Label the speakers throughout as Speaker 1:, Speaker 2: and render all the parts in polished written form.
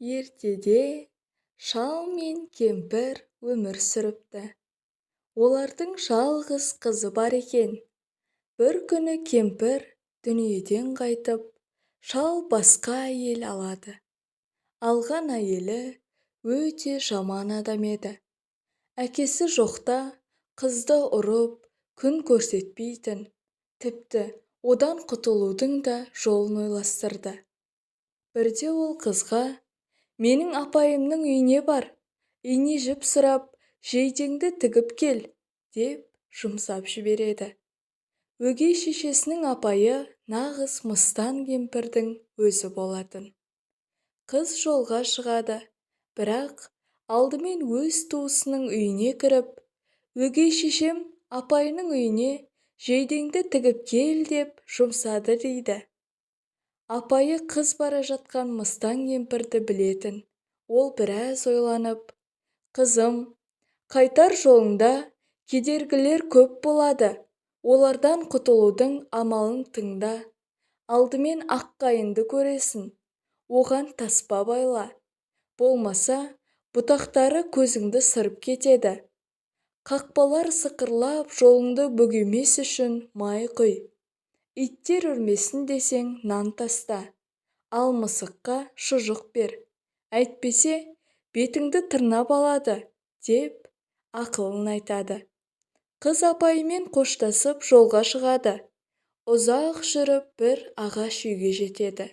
Speaker 1: Ертеде шал мен кемпір өмір сүріпті. Олардың жалғыз қызы бар екен. Бір күні кемпір дүниеден қайтып, шал басқа әйел алады. Алған әйелі өте жаман адам еді. Әкесі жоқта қызды ұрып, күн көрсетпейтін, тіпті одан құтылудың да жолын ойластырды. Бірде ол қызға: «Менің апайымның үйіне бар, ине-жіп сұрап, жейдеңді тігіп кел», – деп жұмсап жібереді. Өгей шешесінің апайы нағыз мыстан кемпірдің өзі болатын. Қыз жолға шығады, бірақ алдымен өз туысының үйіне кіріп, «Өгей шешем апайының үйіне жейдеңді тігіп кел деп жұмсады», – дейді. Апайы қыз бара жатқан мыстан кемпірді білетін. Ол біраз ойланып: «Қызым, қайтар жолыңда кедергілер көп болады. Олардан құтылудың амалын тыңда. Алдымен аққайыңды көресің, оған таспа байла. Болмаса бұтақтары көзіңді сырып кетеді. Қақпалар сықырлап жолыңды бөгемес үшін май құй. Иттер үрмесін десең, нан таста, ал мысыққа шұжық бер, әйтпесе бетіңді тырнап алады», – деп ақылын айтады. Қыз апайымен қоштасып жолға шығады. Ұзақ жүріп бір ағаш үйге жетеді.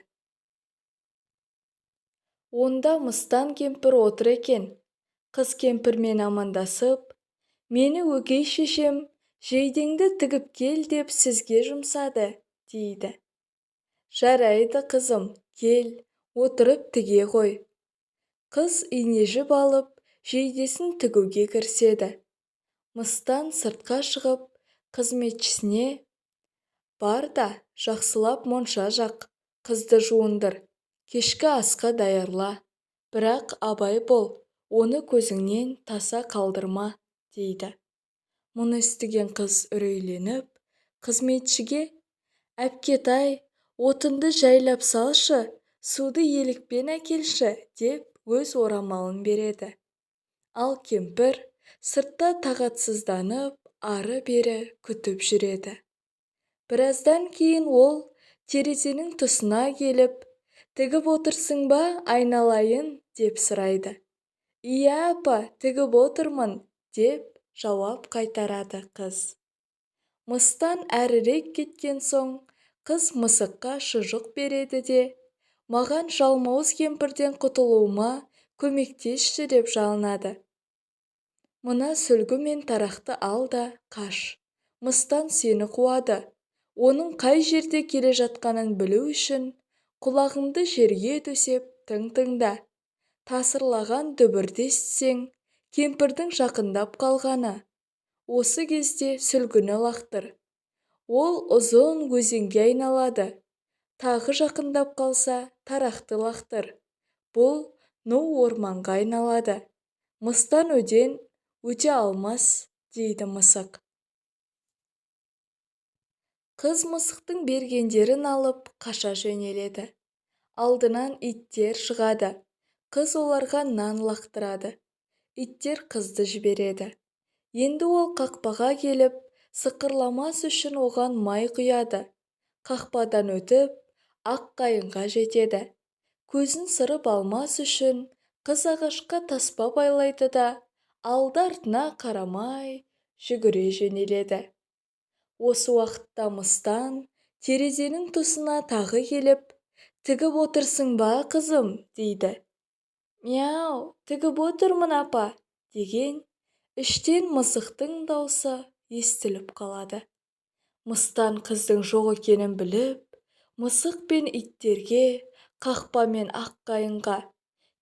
Speaker 1: Онда мыстан кемпір отыр екен. Қыз кемпірмен амандасып: «Мені өгей шешем жейдеңді тігіп кел деп сізге жұмсады», – дейді. «Жарайды, қызым, кел, отырып тіге ғой». Қыз ине-жіп алып, жейдесін тігуге кіріседі. Мыстан сыртқа шығып, қызметшісіне: «Бар да, жақсылап монша жақ, қызды жуындыр, кешкі асқа даярла, бірақ абай бол, оны көзіңнен таса қалдырма», – дейді. Мұны естіген қыз үрейленіп, қызметшіге: «Әпкетай, отынды жайлап салшы, суды елекпен әкелші», – деп өз орамалын береді. Ал кемпір сыртта тағатсызданып, ары-бері күтіп жүреді. Біраздан кейін ол терезенің тұсына келіп: «Тігіп отырсың ба, айналайын?» – деп сұрайды. «Иә, апа, тігіп отырмын», – деп жауап қайтарады қыз. Мыстан әрірек кеткен соң, қыз мысыққа шұжық береді де, «Маған жалмауыз кемпірден құтылуыма көмектесші», – деп жалынады. «Мына сүлгі мен тарақты ал да қаш. Мыстан сені қуады. Оның қай жерде келе жатқанын білу үшін құлағыңды жерге төсеп, тың тыңда. Тасырлаған дүбірді естісең, кемпірдің жақындап қалғаны. Осы кезде сүлгіні лақтыр. Ол ұзын өзенге айналады. Тағы жақындап қалса, тарақты лақтыр. Бұл ну орманға айналады. Мыстан өден өте алмас», – дейді мысық. Қыз мысықтың бергендерін алып, қаша жөнеледі. Алдынан иттер шығады. Қыз оларға нан лақтырады. Иттер қызды жібереді. Енді ол қақпаға келіп, сықырламас үшін оған май құяды. Қақпадан өтіп, ақ қайыңға жетеді. Көзін сырып алмас үшін қыз ағашқа таспа байлайды да, алды-артына қарамай жүгіре жөнеледі. Осы уақытта мыстан терезенің тұсына тағы келіп: «Тігіп отырсың ба, қызым?» – дейді. «Мяу, тігіп отырмын, апа», – деген іштен мысықтың даусы естіліп қалады. Мыстан қыздың жоқ екенін біліп, мысық пен иттерге, қақпа мен аққайыңға: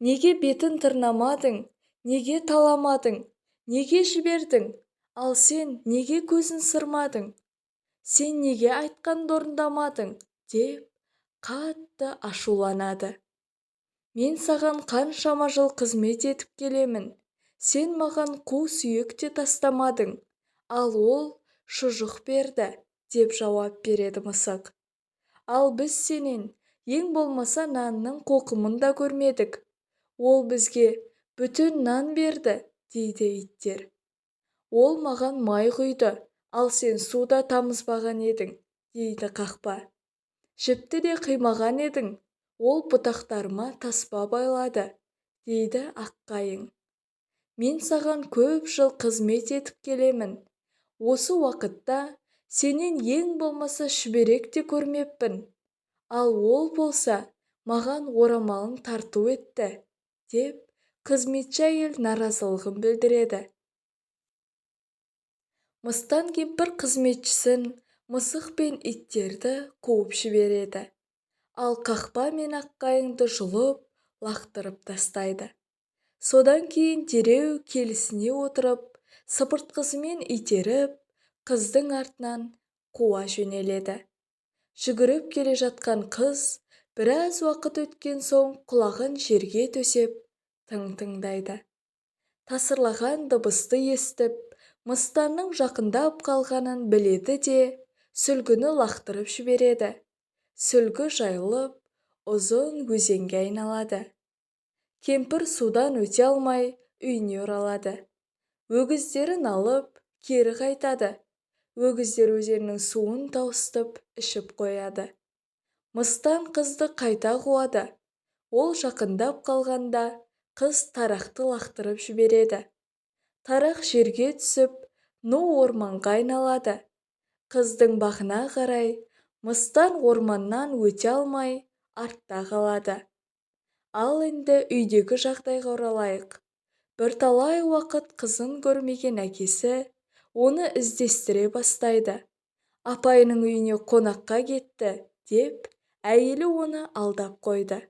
Speaker 1: «Неге бетін тырнамадың, неге таламадың, неге жібердің? Ал сен неге көзін сырмадың? Сен неге айтқанды орындамадың?» – деп қатты ашуланады. «Мен саған қаншама жыл қызмет етіп келемін, сен маған қу сүйек те тастамадың, ал ол шұжық берді», – деп жауап береді мысық. «Ал біз сенен ең болмаса нанның қоқымын да көрмедік. Ол бізге бүтін нан берді, дейді иттер. Ол маған май құйды, ал сен су да тамызбаған едің, дейді қақпа. Жіпті де қимаған едің, ол бұтақтарыма таспа байлады, дейді аққайың. Мен саған көп жыл қызмет етіп келемін. Осы уақытта сенен ең болмаса шүберек те көрмеппін. Ал ол болса, маған орамалын тарту етті, деп қызметші әйел наразылығын білдіреді. Мыстан кемпір қызметшісін, мысық пен иттерді қуып жібереді. Ал қақпа мен аққайыңды жұлып, лақтырып тастайды. Содан кейін дереу келісіне отырып, сыпыртқысымен итеріп, қыздың артынан қуа жөнеледі. Жүгіріп келе жатқан қыз біраз уақыт өткен соң құлағын жерге төсеп, тың тыңдайды. Тасырлаған дыбысты естіп, мыстанның жақындап қалғанын біледі де, сүлгіні лақтырып жібереді. Сүлгі жайылып, ұзын өзенге айналады. Кемпір судан өте алмай үйіне оралады. Өгіздерін алып, кері қайтады. Өгіздер өзеннің суын тауысып ішіп қояды. Мыстан қызды қайта қуады. Ол жақындап қалғанда қыз тарақты лақтырып жібереді. Тарақ жерге түсіп, ну орманға айналады. Қыздың бағына қарай, мыстан орманнан өте алмай, артта қалады. Ал енді үйдегі жағдайға оралайық. Бірталай уақыт қызын көрмеген әкесі оны іздестіре бастайды. Апайының үйіне қонаққа кетті, деп әйелі оны алдап қойды.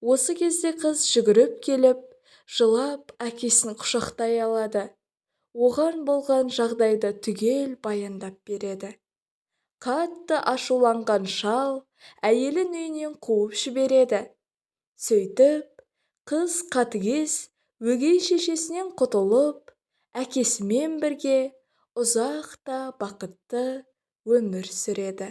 Speaker 1: Осы кезде қыз жүгіріп келіп, жылап әкесін құшақтай алады. Оған болған жағдайды түгел баяндап береді. Қатты ашуланған шал әйелін үйінен қуып жібереді. Сөйтіп, қыз қатыгез өгей шешесінен құтылып, әкесімен бірге ұзақ та бақытты өмір сүреді.